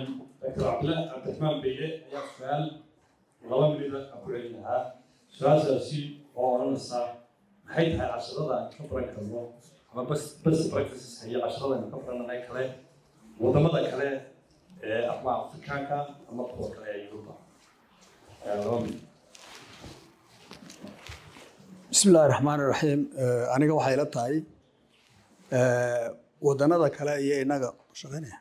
Dr. Cabdiraxmaan Beyle ayaa su-aal 2 minida aan ku celin lahaa. Su-aashaasi oo odhanaysa: maxay tahay casharada aan ka baran karno ama best practices iyo casharada aynu ka barananay kale wadamada kale ee ama Afrikaanka ama kuwa kale ee Yuruba? 2 minid. Bismi Illaahi Raxmaan Raxiim. Aniga waxay la tahay wadanada kale iyo inaga shaqeynaya,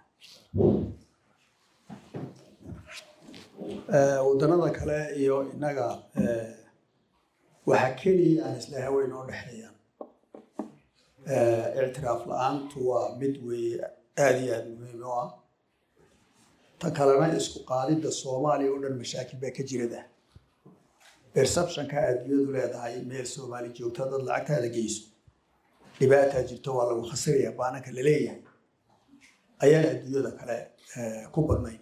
wadanada kale iyo inaga, waxa keliya aan isleeyahay way noo dhexeeyaan ictiraaf la-aantu waa mid weeye aada iyo aada muhiim u ah. Ta kalena, isku qaadidda Soomaaliya oo dhan mashaakil baa ka jirada. Perceptionka adduunyadu leedahay meel Soomaali joogto dad lacagtaada geyso dhibaataa jirto, waa lagu khasiraya, baananka laleeyahay ayaan adduunyada kale ku badnayn.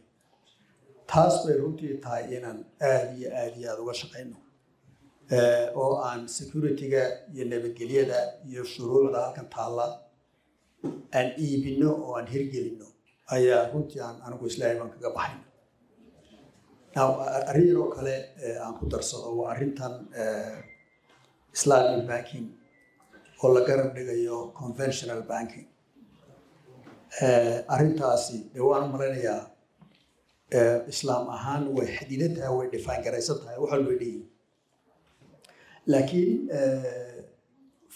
Taas bay runtii tahay inaan aada iyo aada iyo aada uga shaqayno oo aan security-ga iyo nabadgelyada iyo shuruucda halkan taalla aan iibino oo aan hirgelino ayaa runtii aan anigu islaahay baan kaga baxayna. Now, arrin yaroo kale aan ku darsado waa arrintan Islamic banking oo la garab dhigayo conventional banking. Arrintaasi dee waan u malaynayaa Islaam ahaan way xadidan tahay, way define garaysan tahay, waxan way leeyihin. Laakiin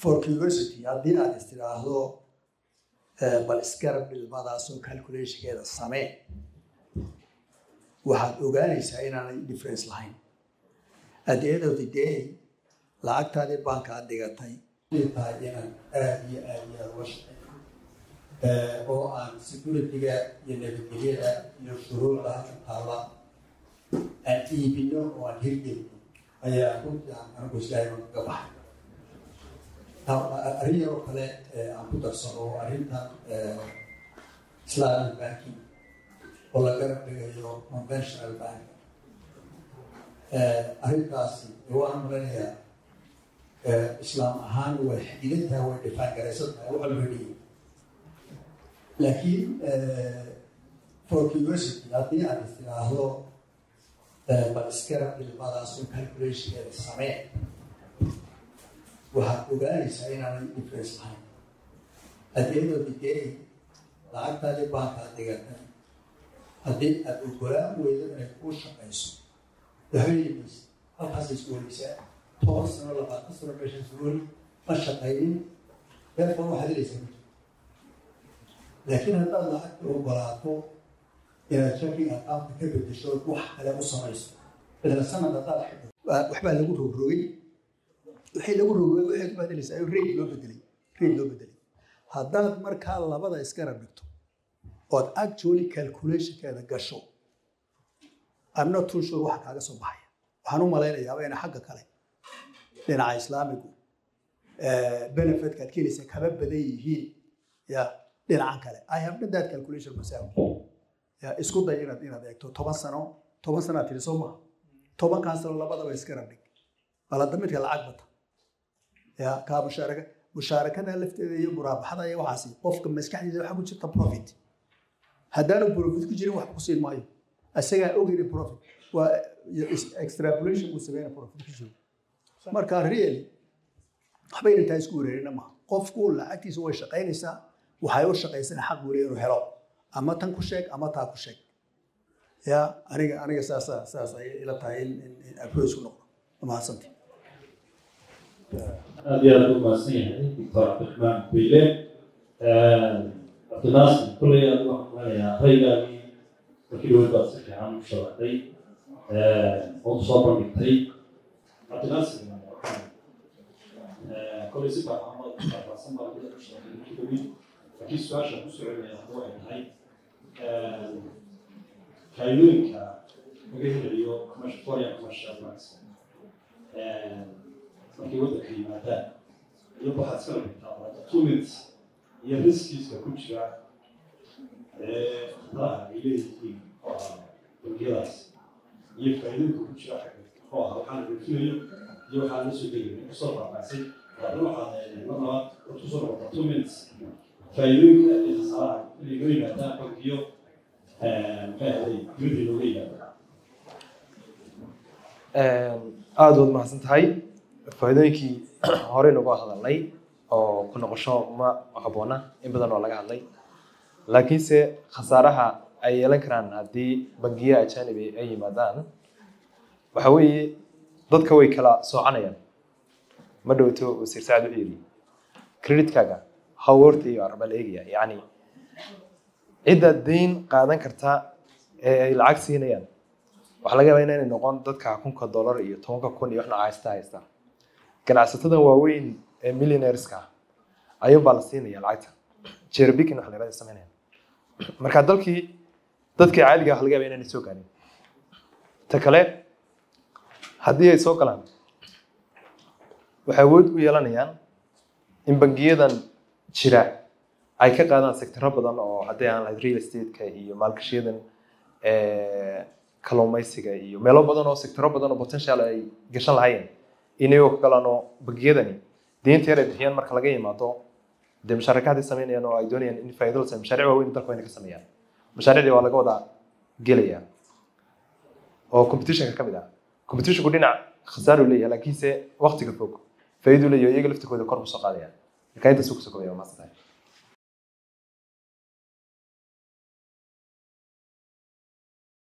for curiosity, haddii aad istiraahdo bal isgarab dhilmadaasoo calculationkeeda samee, waxaad ogaanaysaa inaanay difference lahayn. At the end of the day, lacagtaadii banka aad dhigatay tahay inaan aada iyo aada iyo aada uga shaqeyno oo aan security-ga iyo nabadgelyada iyo shuruucda halkan taalla aan iibino oo aan hirgelino ayaa runtii aan anigu islaahay baan kaga baxay. Arrin yaroo kale aan ku darsado waa arrintan Islamic banking oo la garab dhigayo conventional bank. Arrintaasi waan malaynayaa Islaam ahaan way xadidan tahay, way define garaysan tahay, waxan way leeyihin. Laakiin for curiosity, haddii aad istiraahdo bal isgarab dhilmadaasoo calculationkeeda samee, waxaad ogaanaysaa inaanay difference lahayn. At the end of the day, lacagtaadii banka aad dhigatay haddii aad ogolaan weydo inay kuu shaqayso, waxba heli maysa. Halkaasay isku holeysaa 10 sano, 20 sano meesha isku holi, ma shaqaynin, therefore waxaad helaysaa ma jirto. Laakiin haddaad lacagta ogolaato inaad checking accountka ka bedesho, wax kale u samayso, isla sanad haddaad xidho, waxbaa lagu rogrogay, wixii lagu rogrogay waxay ku bedelaysaa rate loo bedelay, rate loo bedelay. Haddaad markaa labada isgarab dhigto ood actually calculationkeeda gasho, I'm not too sure waxa kaaga soo baxaya. Waxaan u malaynayaaba ina xagga kale, dhinaca Islaamigu, benefitkaad ka helaysa kaba badan yihiin ya dhinacan kale. I have done that calculation myself. Ya isku day inaad eegto 10 sano, 10 sanaad tiri soo maha? 10-kan sano labadaba iska dhig, bal hadda midka lacag bata ya kaa mushaaraka. Mushaarakada lafteeda iyo muraabaxada iyo waxaasi, qofka maskaxdiisa waxaa ku jirta profit. Haddaanu profit ku jirin, wax ku siin maayo. Isagaa ogeyna profit waa extrapolation buu sameynaya profit ku jiro. Marka really waxba intaa isku wareerina maaha. Qofku lacagtiisa way shaqaynaysaa, waxay u shaqaysana xaq buu leeyahay inuu helo, ama tan ku sheeg ama taa ku sheeg. Ya aniga saas ayay ila tahay in approach ku noqdo. Mahadsantii. Aad iyo aad u mahadsan yahay Doctor Cabdiraxmaan Beyle. Cabdinaasir, kulley aad waxaan malanayaa raygaagii markii dhaweyd baad si fiican u sharaxday oo soo bandhigtay. Cabdinaasir, kolley si faahfaahsan baad u sharaxday markii dhaweyd, laakiin su-aasha ku soo celinaya hadda waxay tahay faa'iidooyinka laga helayo commercial, foreign commercial banks markay waddanka yimaadaan iyo waxaad iskala dhigtaa barata 2 minutes iyo riskiska ku jira ee khataraha ay leeyihiin oo ah bangiyadaas iyo faa'iidooyinka ku jira xagga oo ah waxaan la dhoofinayo iyo waxaan la soo degayo. Kusoo faahfaahsay, haddana waxaad mar labaad kusoo noqotaa 2 minutes faa'iidooyinka iyo khasaaraha inay noo yimaadaan bangiyo. Maxay ahayd dibadda looga yimaado? Aada waad mahadsan tahay. Faa'iidooyinkii horey nooga hadalnay oo ku noqosho ma habboona, in badan oo laga hadlay, laakiinse khasaaraha ay yeelan karaan haddii bangiya ajanibi ay yimaadaan waxa weeye dadka way kala soocanayaan. Ma dhowto wasiir Sacad wuxuu yidhi creditkaaga how worth iyo arbaa la eegaya, yacni cidda deyn qaadan karta ee ay lacag siinayaan waxaa laga yaabaa inaanay noqon dadka 1000-ka dollar iyo 10,000 iyo wax nooca haysta. Ganacsatadan waaweyn ee millionaireska ah ayuun baa la siinaya lacagta, cherry picking waxa la yidhahda sameynayaan. Marka dalkii dadkii caadiga waxa laga yaabaa inaanay soo gaarin. Ta kale, haddii ay soo galaan, waxay awood u yeelanayaan in bangiyadan jira ay ka qaadaan sectoro badan oo haddii aan lahayd real estate-ka iyo maalgashiyadan, kalluumaysiga iyo meelo badan oo sectoro badan oo potential ay gashan lahaayeen inayagoo ka galaan, oo bangiyadani deynta yar ay bixiyaan marka laga yimaado dee mushaarakaad ay sameynayaan oo ay doonayaan in faa'iido la sameeyo, mashaariic waaweyn dalka waa inay ka sameeyaan. Mashaariicdii waa laga wada gelaya oo competitionka ka mid ah. Competitionku dhinac khasaar uu leeyahay, laakiinse waqtiga fog faa'iido leeyahay, iyaga laftirkooda kor usoo qaadaya. Marka intaas uu kusoo kobaya. Waa mahadsan tahay.